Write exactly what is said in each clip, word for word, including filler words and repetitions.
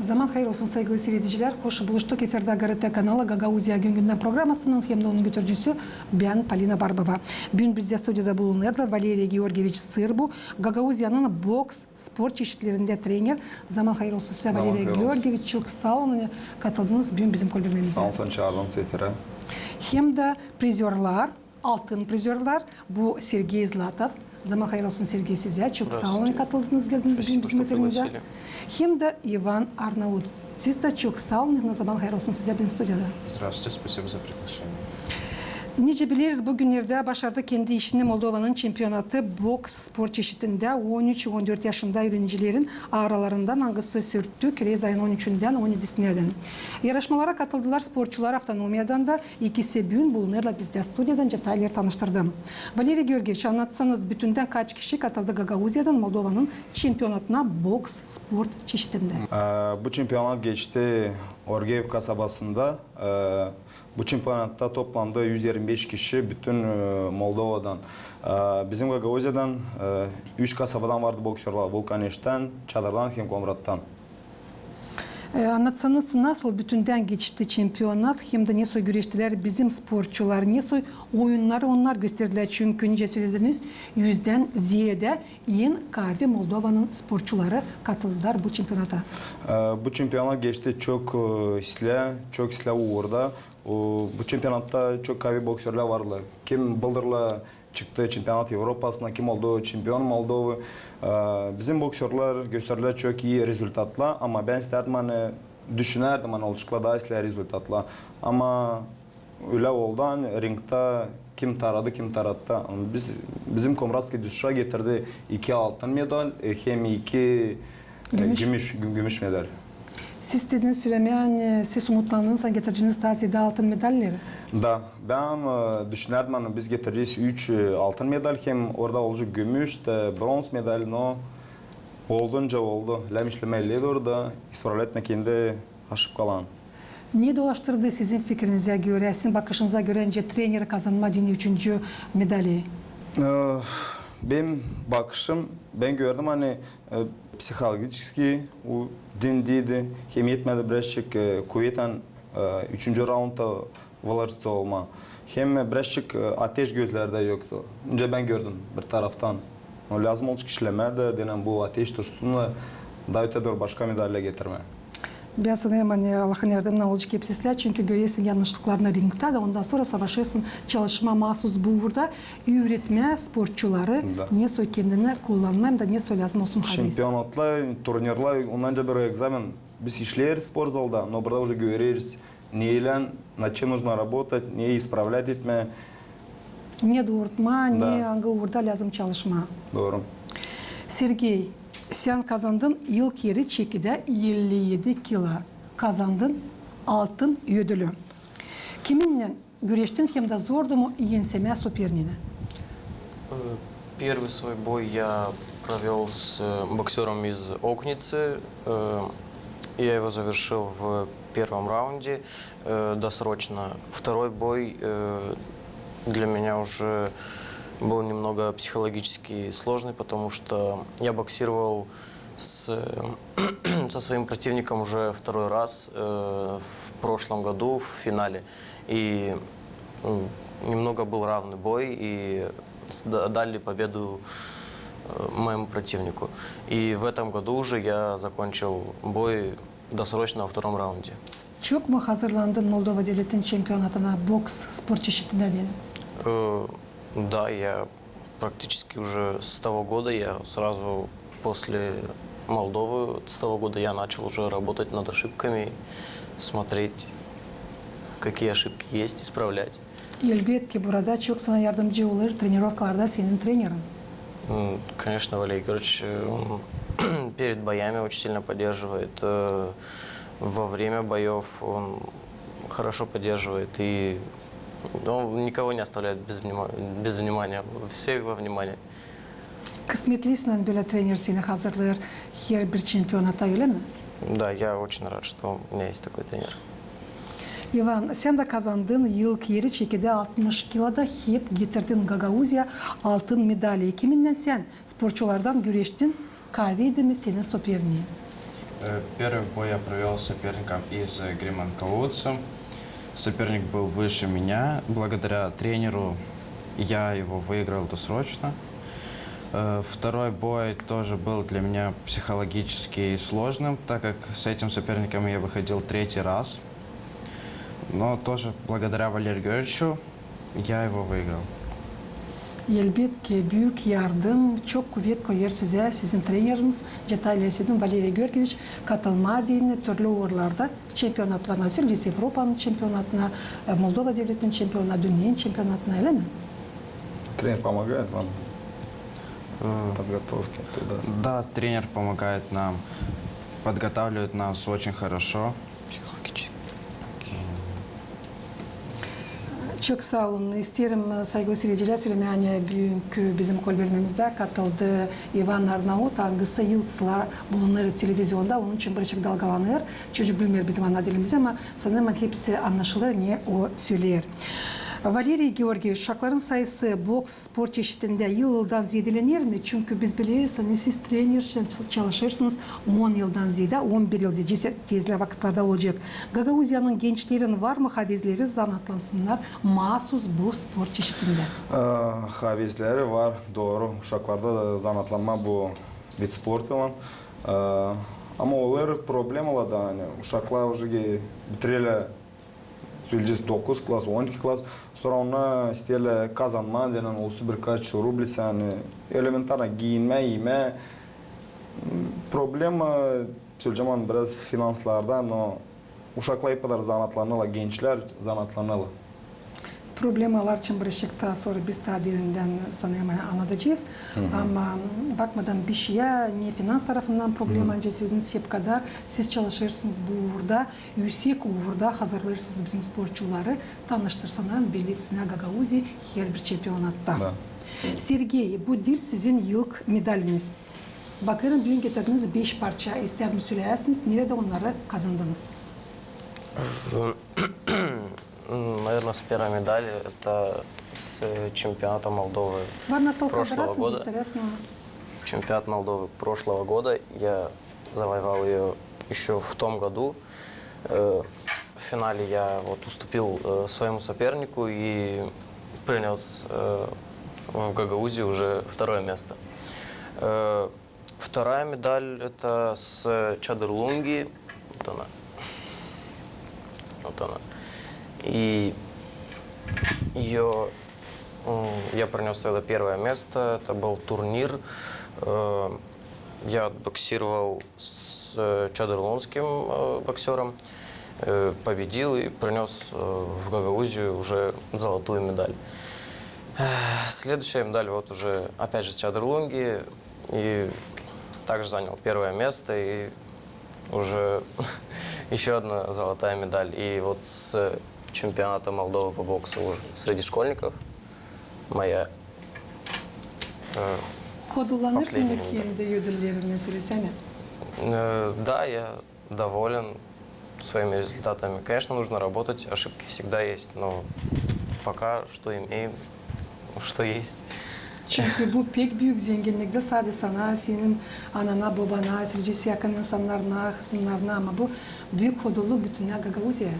Zaman hayır olsun, saygılı siiredicilär. Hoş buluştuk efirdä GRT kanalı Gagauziya gün-gündän programasının hem dä onun götürücüsü bän, Polina Barbova. Büün bizdä studiyada bulunêrlar Valeriy Georgieviç Sırbu, Gagauziyanın boks sport çeşitlerindä trener. Zaman hayır olsun sizä, Valeriy Georgieviç. Çok saa olun, katıldınız büün bizim kulübümizä. Saa olun, çaardınız efirä. Hem dä prizörlär, altın prizörlär, bu Sergey Zlatov. Zaman hayır olsun, Sergey, sizä. Çok saa olun, katıldınız, geldiniz büün bizim efirimizä. Hem dä İvan Arnaut. Siz dä çok saa olun, zaman hayır olsun sizä büün studiyada. Здравствуйте, спасибо за приглашение. Nicä bileriz, bu günnerdä başardı kendi işini Moldovanın çempionatı boks sport çeşitindä on üç on dört yaşında üürenicilerin aralarından, angısı sürttü kirez ayın on üçündän on edisinädän. Yarışmalara katıldılar sportçular avtonomiyadan da, ikisi büün bulunêrlar bizdä studiyada, nicä taa ileri tanıştırdım. Valeriy Georgieviç, annatsanız, bütündän kaç kişi katıldı Gagauziyadan Moldovanın çempionatına boks sport çeşitindä? Ee, bu çempionat geçti Orgev kasabasında. Ee, bu çempionatta toplandı üz irmi beş kişi bütün, e, Moldovadan. Ee, bizim Gagauziyadan, e, üç kasabadan vardı boksörlär: Vulkaneştän, Çadırdan hem Komrattan. E, annatsanız, nasıl bütündän geçti çempionat, hem dä ne soy güreştilär bizim sportçular, ne soy oyunnarı onnar gösterdilär, çünkü, nicä sölediniz, üzdän ziyaadä en kaavi Moldovanın sportçuları katıldılar bu çempionata. E, bu çempionat geçti çok, e, islää, çok islää uurda. O, bu çempionatta çok kaavi boksörlär vardı. Kim bıldırla çıktı çempionat Evropasına, kim oldu çempion Moldovı. E, bizim boksörlär gösterdilär çok ii rezultatlar, ama bän istärdim, ani, düşünärdim, ani olaceklar taa islää rezultatlar. Ama ölä oldu, ani ringtä kim taradı, kim tarattı. Biz, bizim Komratskıy duşa getirdi iki altın medal, e, hem iki, e, gümüş, gümüş, gü-, gümüş medal. Siz istediniz sölemää, ani siz umutlandınız, ani getireceniz taa ziyadä altın medalleri? Da, bän, e, düşünärdim, ani biz getireceyiz üç, e, altın medal, hem orada olacek gümüş, da bronz medal, no oldunca oldu. Lääzım işlemää ileri dooru da, ispravlää kendi aşıpkalarını. Ne dolaştırdı sizin fikirinizä görä, sizin bakışınıza görä, nicä treneri kazanmaa deyni üçüncü medali? E, benim bakışım, bän gördüm, ani, e, psihologiçeski o dindiydi, hem etmedi birazçık, e, kuvetän, e, üçüncü raundda vıložitsa olmaa. Hem birazçık, e, ateş gözlerdä yoktu. Nicä bän gördüm bir taraftan. O lääzım olacek işlemää da, deyni bu ateş tuşsun da, taa ötedooru başka medallar getirmää. Bän sanêrım, ani Allahın yardımınnan olacek hepsi islää, çünkü görersin yannışlıklarını ringtä da, ondan sora savaşêrsın çalışmaa maasuz bu uurda, üüretmää sportçuları ne soy kendini kullanmaa, hem dä ne soy lääzım olsun. Çempionatlar, turnirlär, onnarınca bir ekzamen. Biz işleeriz sportzalda, no burada uje göreriz, neylän, над чем нужно работать, neyi ispravlää etmää. Ne doorutmaa, ne angı uurda lääzım çalışmaa. Dooru. Sergey, sän kazandın ilk eri çekidä elli edi kilo. Kazandın altın ödülü. Kiminnän güreştin hem dä zordu mu ensemää soperniini? Э, Первый свой бой я провёл с э, боксёром из Окницы. Э, Я его завершил в первом раунде э, досрочно. Второй бой э, для меня уже был немного психологически сложный, потому что я боксировал с, со своим противником уже второй раз э, в прошлом году в финале. И м, немного был равный бой, и с- да- дали победу э, моему противнику. И в этом году уже я закончил бой досрочно во втором раунде. Çok mu hazırlandın Moldova devletin çempionatına boks sport çeşidindä deyni? Э, Да, я практически уже с того года, я сразу после Молдовы, с того года я начал уже работать над ошибками, смотреть, какие ошибки есть, исправлять. Elbetki, burada çok sana yardımcı olur trenirovkalarda senin trenerin. М, Конечно, Валерий Егорович, э, он перед боями очень сильно поддерживает. э, Во время боёв он хорошо поддерживает и он никого не оставляет без внима- без внимания. Все во внимании. Kısmetlisin, ani bölä trener seni hazırlêêr herbir çempionata, ölä mi? Да, я очень рад, что у меня есть такой тренер. İvan, sän dä kazandın ilk eri çekidä altmış kiloda, hep getirdin Gagauziyaya altın medali. Kiminnän sän sportçulardan güreştin kaaviydi mi senin soperniin? Э, Первый бой я провел с соперником из э, Гриманкауца. Соперник был выше меня. Благодаря тренеру я его выиграл досрочно. Э, Второй бой тоже был для меня психологически сложным, так как с этим соперником я выходил третий раз. Но тоже благодаря Валерию Георгиевичу я его выиграл. Elbetki, büük yardım, çok kuvet koyêr sizä sizin treneriniz, Cetaylä Südün Valeriy Georgieviç, katılmaa deyni türlü uurlarda çempionatlarına, sölcesi Evropanın çempionatına, e, Moldova devletinin çempionatına, dünnenin çempionatına, ölä mi? Тренер помогает вам Э, в подготовке туда? Да, тренер помогает нам, подготавливает нас очень хорошо. Çok saa olun. İsteerim, saygılı siiredicilär, sölemää, ani büünkü bizim kolbermemizdä katıldı İvan Arnaut, angısı yıllar bulunêr televizionda, onun için birazcık dalgalanêr. Çocuk bilmeer bizim ana dilimizi, ama sanêrım, ani hepsi annaşılêr, ne o söleer. Valeriy Georgieviç, uşakların sayısı boks sport çeşitindä yıl-yıldan zeedelener mi? Çünkü biz bileriz, ani siz trener, çal-, çalışêrsınız on yıldan zeedä, on bir yıl deyecez, tezlää vakıtlarda olacek. Gagauziyanın gençlerin var mı havezleri zanaatlansınnar maasus bu sport çeşitindä? Ee, Havezleri var, dooru. Uşaklarda da zanaatlanmaa bu vid sportuylan. Ee, Ama olêr problemalar da, ani uşaklar uje ge-, bitirerlär, sölcesi dokuz klas, on iki klas, sora onnar isteerlär kazanmaa deyni, olsun birkaç rubli, ani elementarno giinmää, iimää. Problema, sölcem, ani biraz finanslarda, no uşaklar hep kadar zanaatlanêrlar, gençlär zanaatlanêrlar. Problemalar için birazcık taa sora biz taa derindän, sanêrım, annadacez. Ama bakmadan bişeyä, ne finans tarafından problema, ancak sözünüz hep kadar siz çalışêrsınız bu uurda, üüsek uurda hazırlêêrsınız bizim sportçuları, tanıştırsalar, belli etsinär Gagauziya herbir çempionatta. Da. Sergey, bu diil sizin ilk medaliniz. Bakêrım, büün getirdiniz beş parça. İsteerim söleyäsiniz, neredä onnarı kazandınız? М, Наверное, с первой медали, это с чемпионата Молдовы Var nasıl прошлого kaldırasın, года. Gösterersin ama. Чемпионат Молдовы прошлого года. Я завоевал ее еще в том году. Э, В финале я вот уступил э, своему сопернику и принес э, в Гагаузию уже второе место. Э, Вторая медаль, это с Чадырлунги. Вот она. Вот она. И ее я принес тогда первое место. Это был турнир. Э, Я боксировал с э, чадырлунским э, боксером, э, победил и принес э, в Гагаузию уже золотую медаль. Э, Следующая медаль вот уже опять же с Чадырлунги. И также занял первое место и уже еще одна золотая медаль. И вот с чемпионата Молдовы по боксу уже среди школьников моя э, Hodullanêrsın mı последняя медаль. Kendi ödüllerindän, sölesäni? Э, Да, я доволен своими результатами. Конечно, нужно работать, ошибки всегда есть, но пока что имеем, что есть. Çünkü bu pek büük zenginnik dä sade sana, senin anana, bobana, sürücüsü yakın insannarına, hısımnarına, ama bu büük hodullu bütünnä Gagauziyaya.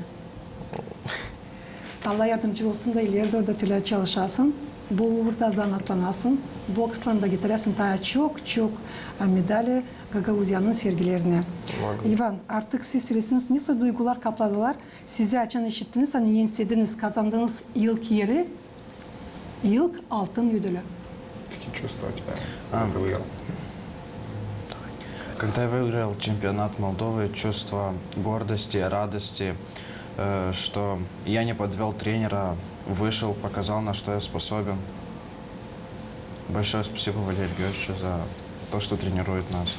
Allah yardımcı olsun da ileri dooru da tölä çalışasın, bu uurda zanaatlanasın, bokslan da getiräsin taa çok-çok e, medali Gagauziyanın sergilerinä. İvan, artık siz sölesiniz, ne soy duygular kapladılar sizi, açan işittiniz, ani ensediniz, kazandınız ilk eri, ilk altın ödülü? Какие чувства у тебя, А. когда ты выиграл? Когда я выиграл чемпионат Молдовы, чувство гордости, радости, э, что я не подвёл тренера, вышел, показал, на что я способен. Большое спасибо Валерию Георгиевичу за то, что тренирует нас.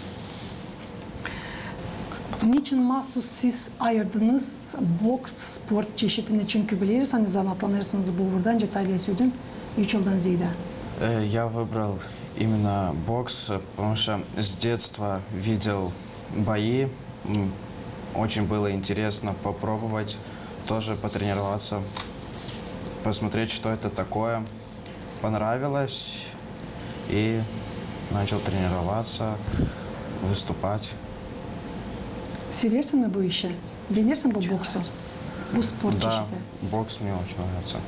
Niçin maasus siz ayırdınız boks sport çeşitini? Çünkü bileriz, ani zanaatlanêrsınız bu uurda, Cetalya Südün, üç yıldan zeedä. Э, Я выбрал именно бокс, э, потому что с детства видел бои. М, Очень было интересно попробовать, тоже потренироваться, посмотреть, что это такое. Понравилось, и начал тренироваться, выступать. Seversin mi bu işi? Beenersin bu boksu? Bu sport çeşidi. Да, бокс мне очень нравится.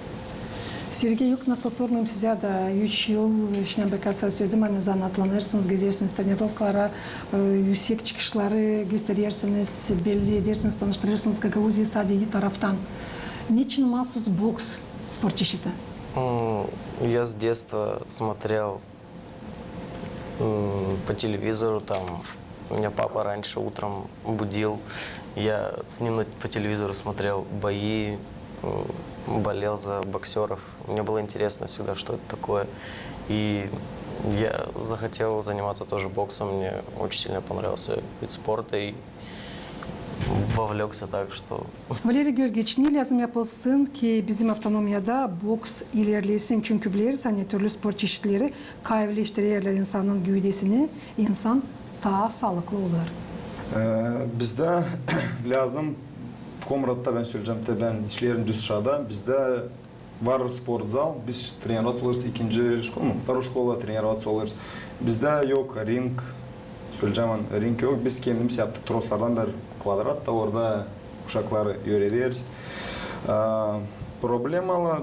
Sergey, yok nasıl sormayım sizä da, üç yıl, üç nän bir kaç saat söledim, ani zanaatlanêrsınız, gezersiniz trenirovkalara, e, üüsek çıkışları gösterersiniz, belli edersiniz, tanıştırêrsınız Gagauziyayı sade ii taraftan. Neçin maasuz boks sport çeşidi? М, Я с детства смотрел м, по телевизору, там, меня папа раньше утром будил, я с ним на- по телевизору смотрел бои, м, болел за боксеров. Мне было интересно всегда, что это такое. И я захотел заниматься тоже боксом, мне очень сильно понравился вид спорта, и вовлекся так, что Valeriy Georgiç, ne lääzım yapılsın, ki bizim avtonomiyada boks ilerlesin? Çünkü bileriz, ani türlü sport çeşitleri kaavileştirerlär insanın güüdesini, insan taa saalıklı olêr. Ee, bizdä lääzım, Komratta bän söleyecäm, te bän işleerim DЮSШ-da, bizdä var sportzal, biz trenirovаться olêrız, ikinci şkola, ну, второй школа trenirovаться olêrız. Bizdä yok ring, söleyecäm, ani ring yok, biz kendimiz yaptık troslardan bir kvadrat da orada uşakları üürederiz. Ee, problemalar,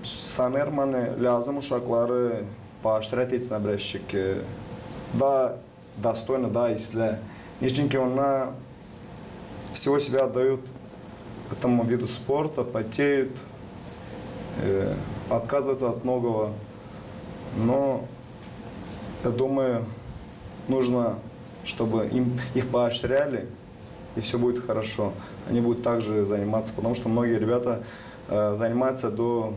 sanêrım, ani lääzım uşakları поощрять etsin birazçık, e, daa достоинно, daa islää. Neçinki onnar всего себя отдают этому виду спорта, потеют, э, отказываются от многого. Но, я думаю, нужно, чтобы им, их поощряли, и всё будет хорошо. Они будут также заниматься, потому что многие ребята, э, занимаются до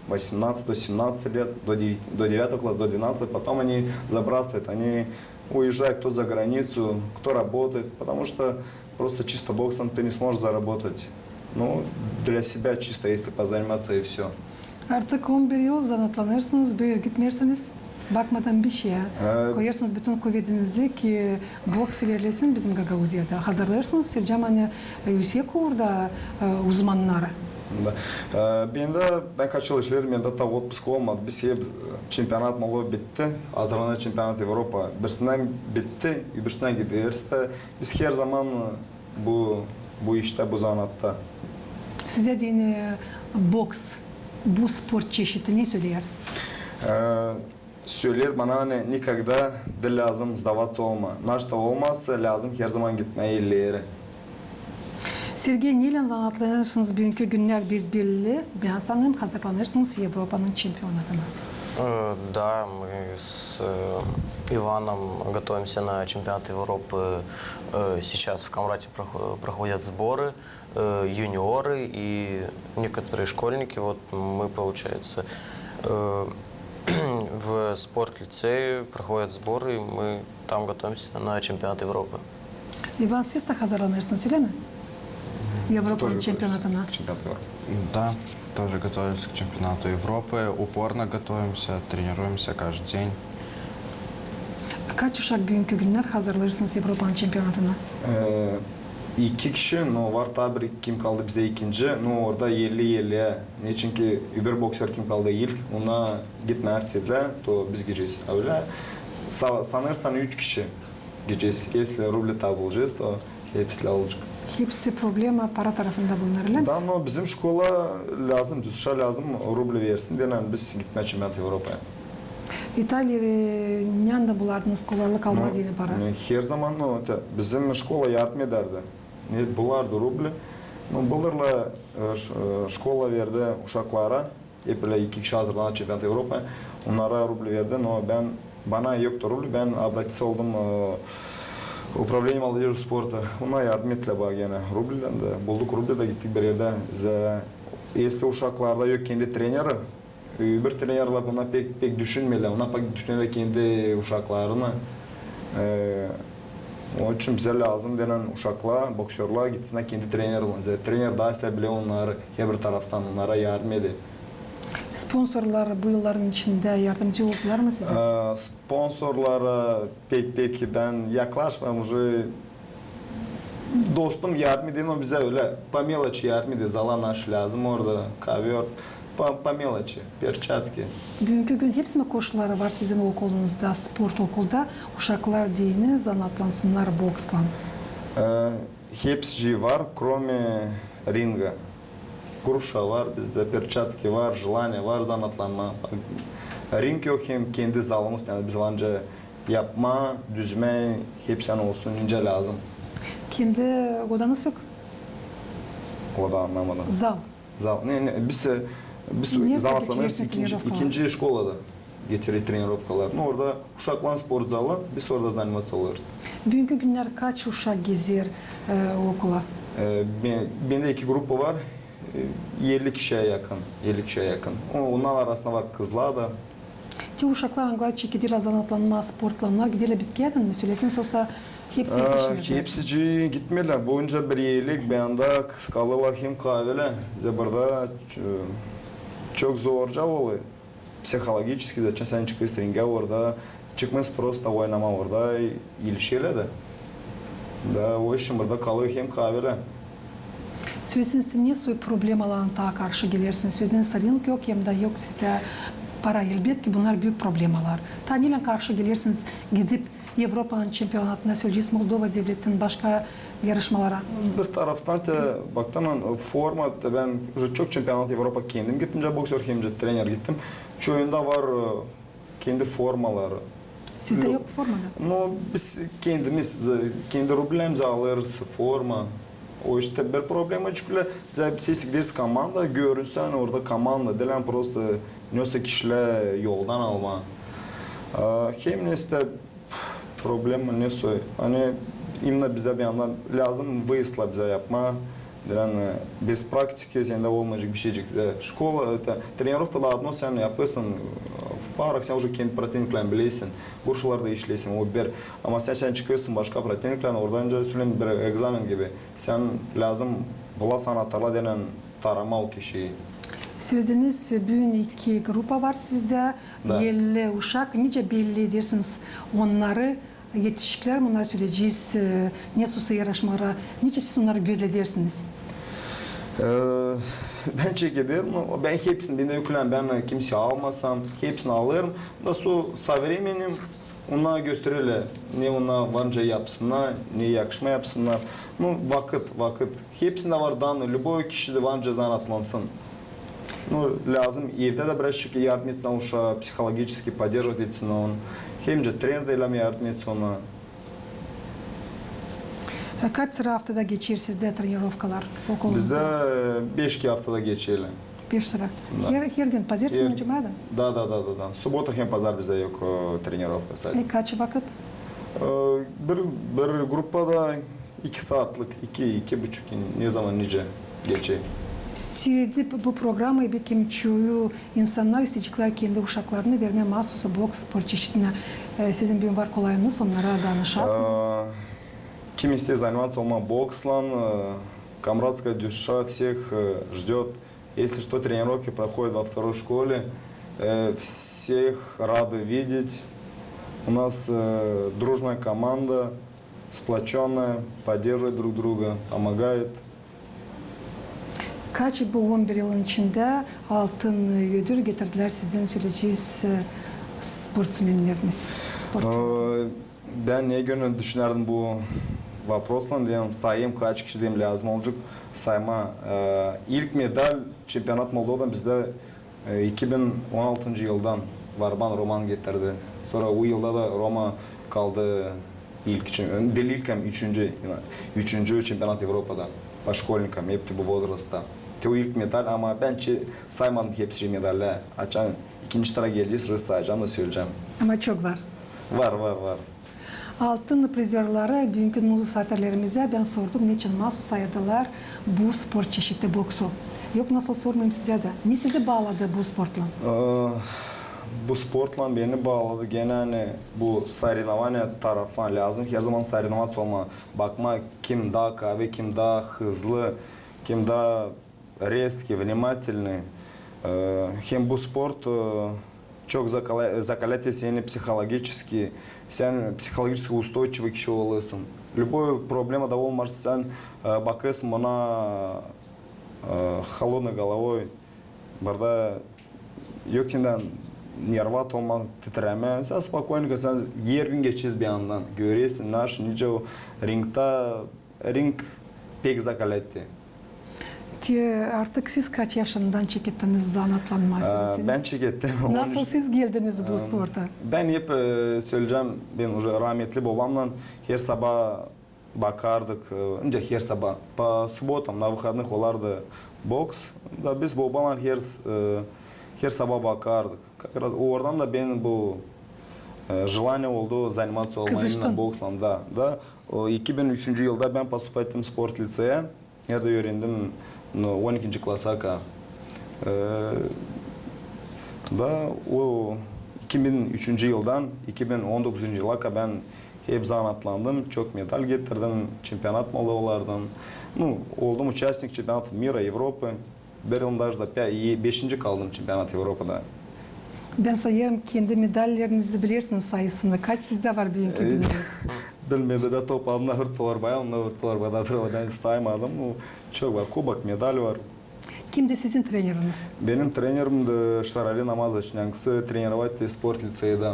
восемнадцати, до семнадцати лет, до девяти, до девятого класса, до двенадцатого, потом они забрасывают, они уезжают кто за границу, кто работает, потому что просто чисто боксом ты не сможешь заработать. Ну, для себя чисто, если позаниматься и всё. Artık on bir yıl zanaatlanêrsınız, bir er gitmeersiniz, bakmadan bişeyä. Ee, Koyêrsınız bütün kuvedinizi, ki boks ilerlesin bizim Gagauziyada. Hazırlêêrsınız, söleyecäm, ani, e, üüsek uurda, e, uzmannarı. Да. Ee, bendä, bän kaç yıl işleerim, bendä taa otpusku olmadı. Biz hep, e, çempionat malov bitti. Hazırlanma çempionat Evropa. Birisindän bitti, öbürsündän gideriz dä. Biz her zaman, e, bu, bu iştä, bu zanaatta. Sizä deyni boks, bu sport çeşidi ne söleer? Ee, söleer bana, ani никогда diil lääzım сдаваться olma. Naşta olmasa, lääzım her zaman gitmää ileri. Sergey, neylän zanaatlanêrsınız büünkü günnär, biz belli, bän sanêrım, hazırlanêrsınız Evropanın çempionatına. Э, Да, мы с э, Иваном готовимся на чемпионат Европы. Э, Сейчас в Камрате прохо- проходят сборы, э, юниоры и некоторые школьники. Вот мы, получается, э, в спортлицее проходят сборы, и мы там готовимся на чемпионат Европы. İvan, siz dä hazırlanêrsınız, ölä mi? Evropanın çempionatına. Чемпионат Европы. Да, тоже готовлюсь к чемпионату Европы. Упорно готовимся, тренируемся каждый день. Kaç uşak büünkü günnär hazırlêêrsınız Evropanın çempionatına? Ee, iki kişi, но var taa bir, kim kaldı bizdä ikinci, но orada elli elli. Neçinki öbür boksör, kim kaldı ilk, ona gitmää isteer, то biz gidecez. Ölä sa- sanêrsın, üç kişi gidecez. Если рубли табылacez, то hepsi alacek. Hepsi problema para tarafında bulunêr, ölä mi? Да, но bizim şkola lääzım, DЮSШ lääzım rubli versin deyni, biz gitmää çempionat Evropaya. İtaliyada, e, nända bulardınız kolaylık almaa deyni para? Ну, э, her zaman, ну, это, bizim şkola yardım edärdi. Ne, bulardı rubli. Ну, bulardı, e, ş- e, şkola verdi uşaklara. Hep ölä iki kişi hazırlanêr çempionat Evropa. Onnara rubli verdi, но bän, bana yoktu rubli, bän обратиться oldum, e, управление молодёжи и спорта. Onnar yardım ettilär bana genä rublilän dä. Bulduk rubli da gittik bir erdä. Za- Если uşaklarda yok kendi treneri, öbür trenerlär buna pek, pek düşünmeerlär. Onnar pek düşünerlär kendi uşaklarını. E, Onun için bizä lääzım deyni uşaklar, boksörlär gitsin kendi trenerlerinä. Trener daa islää biler onnarı, herbir taraftan onnara yardım eder. Sponsorlar bu yılların içindä yardımcı oldular mı sizä? Ee, sponsorlara pek, pek bän yaklaşmêêrım, уже dostum yardım eder, но bizä ölä по мелочи yardım eder, zala naşı lääzım orada, ковёр, по, по мелочи, перчатки. Büünkü gün hepsi mi koşulları var sizin okulunuzda, sport okulda, uşaklar deyni zanaatlansınnar bokslan? Ee, Hepsicii var, kromi ringa. Gruşa var bizdä, perçatki var, jelanie var zanaatlanmaa. Ring yok, hem kendi zalımız, yani biz anca yapmaa, düzmää, hepsi yani olsun, nicä lääzım. Kendi odanız yok? Oda, annamadım. Zal. Zal. Ne, ne, biz, e, biz zanaatlanêrız ikinci, ikinci şkolada. Geçirer trenirovkalar. No, orada uşakların sport zalı, biz orada zanematsa olêrız. Büünkü günnär kaç uşak gezer, e, okula? E, ben-, bendä iki grupa var. E, elli kişiyä yakın. Elli kişiyä yakın. O, onnar arasında var kızlar da. Te uşaklar, angılar çekederlär zanaatlanmaa sportlan, onnar giderlär bitkiyädän mi? Söläseniz, osa hepsi yetişmeerlär. Hepsicii gitmeerlär. Bu nicä bir iilik, bendä kıskalêrlar hem kaavelär. Zerä burada, e, çok zorca olêr. Psihologiçeski, zaten sän çıkêrsın ringä, orada çıkmêêrsın prosta oynamaa, orada ilişeler dä. Da, o işin burada kalêr hem kaavelär. Söläseniz, ne soy problemalarlan taa karşı gelersiniz? Sölädiniz, ring yok, hem dä yok sizdä para. Elbetki, bunnar büük problemalar. Taa neylän karşı gelersiniz gidip Evropanın çempionatına, söläcez Moldova devletin başka yarışmalara? Bir taraftan te, baktan, forma, te bän uje çok çempionat Evropa kendim gittim, hem boksör, hem dä trener gittim. Çoyunda var, e, kendi formaları. Sizdä yok forma da? No, biz kendimiz, e, kendi rublemizdän alêrız forma. O işte bir problema çıkêr. Zerä biz gidersin komanda, görünsün orada komanda diil, ani prosta nesoy kişilär yoldan almaa. E, hem ne işte problema nesoy. Ani imenno bizdä bir yandan lääzım выездlar bizä yapmaa. Deyni, e, bez praktiki sendä olmayacek bişeycik. E, şkola, e, te, trenirovka da odno, sän yapêrsın, e, в парах, sän uje kendi protivniklän bilersin, gruşalarda işleersin, o bir. Ama sän, sän çıkêrsın başka protivniklän, oradan nicä söleyim, bir egzamen gibi. Sän lääzım bula sana tarla deyni taramaa o kişiyi. Sölädiniz, büün iki grupa var sizdä, elli uşak. Nicä belli edersiniz onnarı, etişiklär, bunnarı söläcez, e, nesoy yarışmalara, nicä siz onnarı gözledersiniz? E, bän çekederim, bän hepsini, bendä yok, ani bän kimseyi almasam, hepsini alêrım. Da so, со временем onnar göstererlär, ne onnar var nicä yapsınnar, ne yakışmaa yapsınnar. No, vakıt, vakıt. Hepsindä var данные, любой kişi dä var nicä zanaatlansın. No, lääzım evdä dä birazçık yardım etsin uşaa, психологически поддерживать etsin onu. Hem dä trener dä yardım etsin ona. E, kaç sıra aftada geçer sizdä trenirovkalar okulunuzda? Bizdä, e, beş-iki aftada geçerlär. Beş sıra. Da. Her, her gün, pazertesi hem cuma da? Da, da, da, da, da. Subota hem pazar bizdä yok, e, trenirovka sadä. E, kaç vakıt? E, bir, bir grupada iki saatlık, iki, iki buçuk, ne zaman nicä geçer. Seyredip bu programayı, bekim çoyu insannar isteyeceklär kendi uşaklarını vermää maasusa boks sport çeşitinä. E, sizin büün var kolayınız onnara danışasınız. E, kim isteer заниматься olmaa bokslan, e, Камрадская душа всех, э, ждёт. Если что, тренировки проходят во второй школе. Э, всех рады видеть. У нас, э, дружная команда, сплочённая, поддерживает друг друга, помогает. Kaçı bu on bir yılın içindä altın ödül getirdilär sizin, söläcez, e, sportsmenleriniz, sportçularınız? Ee, bän ne gün düşünärdim bu voproslan, deyni, sayayım, kaç kişi, deyni, lääzım olacek saymaa. Ee, ilk medal çempionat Moldovadan bizdä, e, iki bin on altıncı yıldan Varban Roman getirdi. Sora o yılda da Roma kaldı ilk çem-, diil ilk, ama üçüncü, üçüncü çempionat Evropadan. По школьникам, hepti bu возрастта. Te o ilk medal, ama bän saymadım hepsicii medallar. Açan ikinci sıra gelecez, uje sayacam da söleyecäm. Ama çok var. Var, var, var. Altın prizörları, büünkü musaafirlerimizä bän sordum, neçin maasuz ayırdılar bu sport çeşidi boksu. Yok, nasıl sormayım sizä dä. Ne sizi baaladı bu sportlan? Ee, bu sportlan beni baaladı genä, ani bu соревнования tarafı, lääzım herzaman соревноваться olmaa, bakmaa, kim daa kaavi, kim daa hızlı, kim daa резкий, внимательный. Ee, hem bu sport, e, çok zakala-, закалять seni психологически, sän психологически устойчивый kişi olêrsan. Любой problema da olêr, sän, e, bakêrsın ona, e, холодной головой. Burada yok sendä nervat olmaa, titremää. Sän спокойненько, sän her gün geçersin bir yandan. Görersin, naş, nicä o ringta, ring pek zakalätti. Te artık siz kaç yaşından çekettiniz zanaatlanmaa? Ee, ben çekettim. Nasıl siz geldiniz bu sporta? Ben hep e, söleyecäm, ben уже rahmetli bobamnan her sabaa bakardık, e, ancak her sabaa. По субботам, на выходных olardı boks. Da biz bobamnan her, e, her sabaa bakardık. Как раз oradan da ben bu e, желание oldu заниматься olmaa именно bokslan da. Da o iki bin üçüncü yılda ben поступать ettim sport лицея. Neredä üürendim, no, on ikinci klasa kadar. E, da o iki bin üçüncü yıldan iki bin on dokuzuncu yıla kadar ben hep zanaatlandım, çok medal getirdim, çempionat Moldovalardan. Ну, oldum участник чемпионатов мира, Европы. Bir yıl даже da pe- beşinci kaldım çempionat Evropada. Ben sayêrım, kendi medallerinizi bilersiniz sayısını. Kaç sizdä var büünkü gündä? Bilmedim, ben topladım, ne bir torbaya, ne bir torbada durêr, ben saymadım. Ну, çok var, kubok, medal var. Kimdi sizin treneriniz? Benim trenerim da Ştarali Namazoviç, angısı тренировать etti sport лицейдä.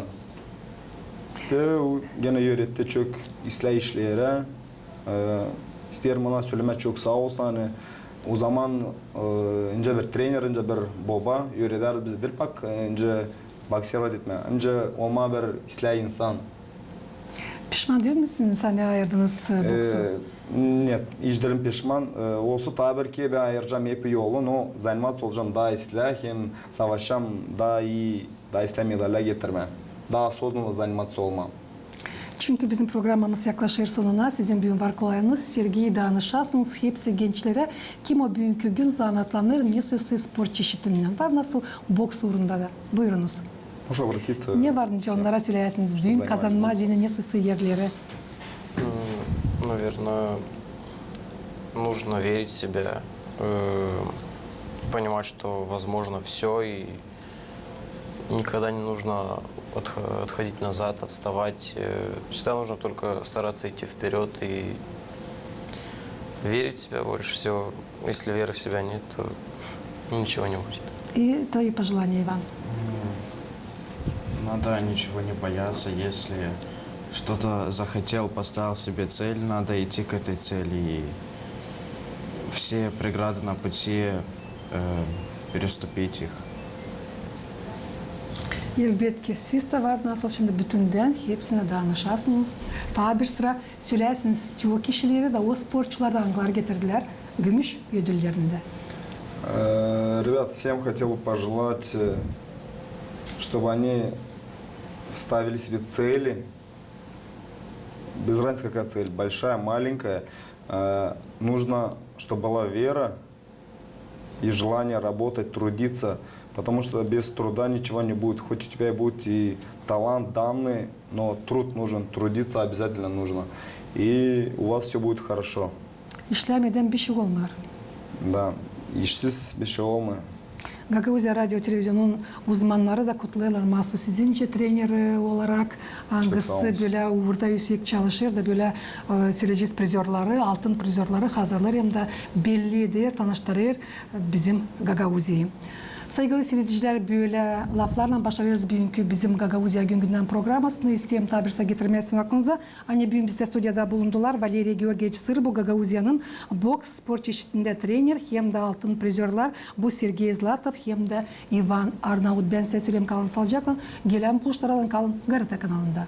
Te o genä üüretti çok islää işlerä. E, isteerim ona sölemää çok saa olsun, ani o zaman e, nicä bir trener, nicä bir boba üüredärdi bizä diil bak, e, nicä bokserovat etmää, nicä olmaa bir islää insan. Pişman diil misiniz, ani ayırdınız e, boksu? E, нет, hiç diilim pişman. E, olsun taa bir kerä, ben ayıracam hep yolu, но заниматься olacam taa islää, hem savaşacam taa ii, taa islää medallar getirmää. Taa осознанно заниматься olmaa. Çünkü bizim programamız yaklaşêr sonuna, sizin büün var kolayınız sergiyi danışasınız hepsi gençlerä, kim o büünkü gün zanaatlanêr ne soysa sport çeşitindän. Var nasıl boks uurunda da. Buyurunuz. Можно обратиться. Ne var nicä onnara söleyäsiniz büün kazanmaa deyni ne soysa erleri? М, Наверное, нужно верить в себя, э, понимать, что возможно всё, и никогда не нужно отх- отходить назад, отставать. Э, Всегда нужно только стараться идти вперёд и верить в себя больше всего. Если веры в себя нет, то ничего не будет. И твои пожелания, Иван? Надо ничего не бояться, если что-то захотел, поставил себе цель, надо идти к этой цели. И все преграды на пути э, переступить их. Elbetki, siz dä var nasıl şindi bütündän hepsinä danışasınız. Taa bir sıra söleyäsiniz çoyu kişileri dä, o sportçuları da, angıları getirdilär gümüş ödüllerini dä. Э, Ребята, всем хотел бы пожелать, э, чтобы они ставили себе цели. Без разницы, какая цель, большая, маленькая. Э, Нужно, чтобы была вера и желание работать, трудиться, потому что без труда ничего не будет. Хоть у тебя будет и талант, данные, но труд нужен, трудиться обязательно нужно. И у вас всё будет хорошо. İşlämedän bir şey olmêêr. Да, işsiz bir şey olmêêr. Gagauziya radio televizionunun uzmannarı da kutlêêrlar Masu sizincä treneri olarak, angısı bölä uurda üüsek çalışêr da bölä, e, söleyecez prizörları, altın prizörları hazırlêêr hem dä belli eder, tanıştırêr bizim Gagauziyayı. Saygılı siiredicilär, bölä laflarlan başarêrız büünkü bizim Gagauziya güngündän programasını. İsteerim taa bir sıra getirmää sizin aklınıza, ani büün bizdä studiyada bulundular Valeriy Georgiyeviç Sırbu, Gagauziyanın boks sport çeşitindä trener hem dä altın prizörlar, bu Sergey Zlatov hem dä İvan Arnaut. Bän sizä söleerim, kalın saalıcaklan, gelän buluşmadan kalın GRT kanalında.